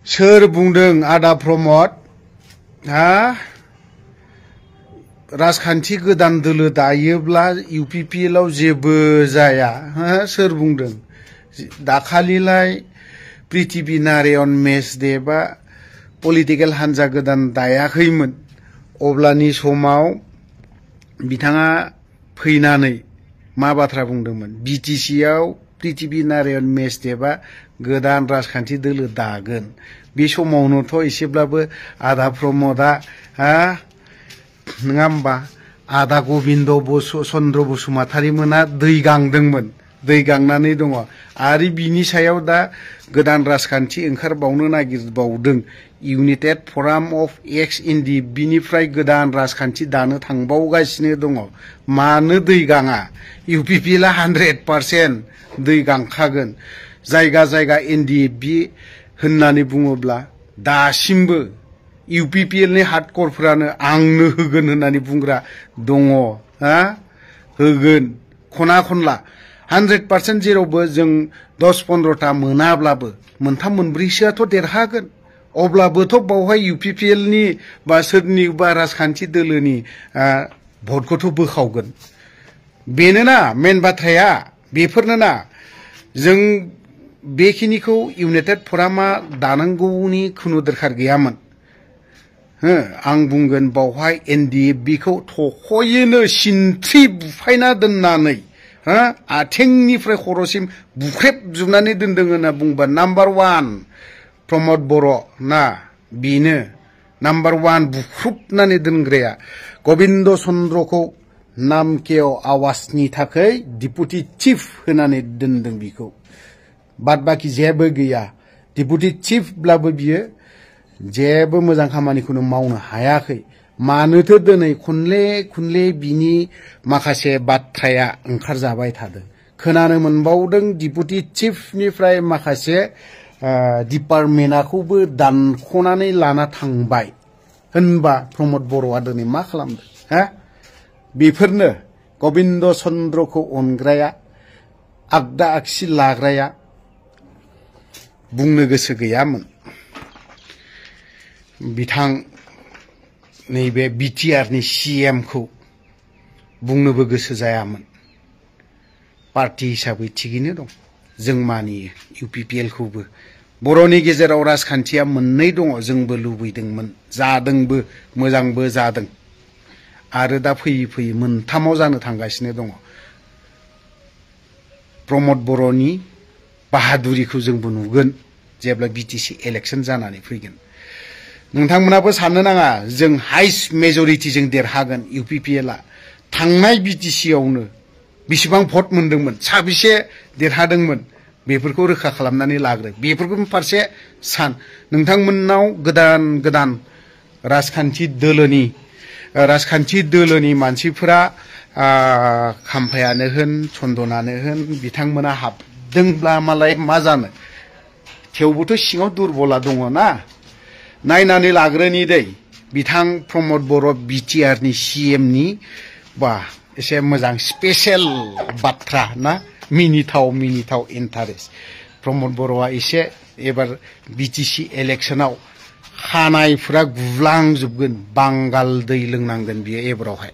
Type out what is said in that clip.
सोर बुंदों आदा प्रमद हा राजखान्थि गोदान दोलो दायोब्ला UPPL आव जेबो जाया सोर बुंदों दाखालिलाय पृथ्वी नारायण मेसदेबा पलिटिकेल हान्जा गोदान दायाखैमोन अब्लानि समाव बिथाङा फैनानै मा बाथ्रा बुंदोंमोन BTC आव पृथ्वी नारायण मेसदेबा गोदान राजखान्थि दोलो दागोन बे समावनोथ' एसेब्लाबो आदा प्रमदा नङा होमबा आदा गबिन्द चन्द्र बसुमतारी मोना दै गांदोंमोन दै गांनानै दङ आरो बिनि सायाव दा गोदान राजखान्थि ओंखारबावनो नागिरबावदों इउनाइटेड फराम अफ एक्स इन्डि बिनिफ्राय गोदान राजखान्थि दानो थांबावगासिनो दङ मानो दै गाङा UPPL 100% दै गांखागोन जायगा जायगा NDFB होननानै बुङोब्ला दासिमबो UPPL नि हार्डकरफोरानो आंनो होगोन होननानै बुंग्रा दङ होगोन खना खनला 100% जेरावबो जों 10-15टा मोनाब्लाबो मोनथाम मोनब्रैसोआथ' देरहागोन अब्लाबोथ' बावहाय UPPL नि बा सोरनिबा राजखान्थि दोलोनि भटखौथ' बोखावगोन बेनोना मेन बाथ्राया बेफोरनोना जों बेखिनिखौ इउनाइटेड फरामा दानांगौनि खुनु दरखार गैयामोन आं बुंगोन बावहाय NDFB खौ थख'यैनो सिनथ्रि बुफायना दोननानै आथिंनिफ्राय खर'सिम बुख्रेबजोबनानै दोनदों होनना बुंबा नाम्बार 1 प्रमद बर' ना बेनो नाम्बार 1 बुख्रुबनानै दोनग्राया गबिन्द चन्द्रखौ नाम केव आवाजनि थाखाय डिपुटि चिफ होनानै दोनदों बिखौ बाद बाकी जेबो गैया डिपुटि चिफब्लाबो बियो जेबो मोजां खामानिखौनो मावनो हायाखै मानोथो दिनै खनले बिनि माखासे बाथ्राया ओंखारजाबाय थादों खोनानो मोनबावदों डिपुटि चिफनिफ्राय माखासे डिपार्टमेन्टखौबो दानख'नानै लाना थांबाय होनबा प्रमद बर'आ दिनै मा खालामदों बेफोरनो गबिन्द चन्द्रखौ अनग्राया आगदा आगसि लाग्राया बुंनो गोसो गैयामोन बिथां नैबे BTR नि CM खौ बुंनोबो गोसो जायामोन पार्टी हिसाबै थिगैनो दं जों मानियो UPPL खौबो बर'नि गेजेराव राजखान्थिया मोननै दङ जोंबो लुबैदोंमोन जादोंबो मोजांबो जादों आरो दा फैयै मोनथामाव जानो थांगासिनो दङ प्रमद बर'नि बाहादुरिखौ जोंबो नुगोन जेब्ला BTC इलेक्शन जानानै फैगोन नोंथांमोनाबो साननो नाङा जों हाइस्ट मेजरिटिजों देरहागोन UPPL आ थांनाय BTC आवनो बेसेबां भट मोनदोंमोन साबेसे देरहादोंमोन बेफोरखौ रोखा खालामनानै लाग्रो बेफोरखौ फारसे सान नोंथांमोननाव गोदान राजखान्थि दोलोनि मानसिफोरा खाम्फायानो होन चन्दनानो होन बिथांमोना हाबदोंब्ला मालाय मा जानो थेवबोथ' सिङाव दुरबला दङ ना नायनानै लाग्रोनि दै बिथां प्रमद बर' BTR नि CM नि बा एसे मोजां स्पेशल बाथ्रा ना मिनिथाव इन्टारेस्ट प्रमद बर'आ एसे एबार BTC इलेक्शनाव खानायफोरा गुलांजोबगोन बांगाल दै लोंनांगोन बियो एबारावहाय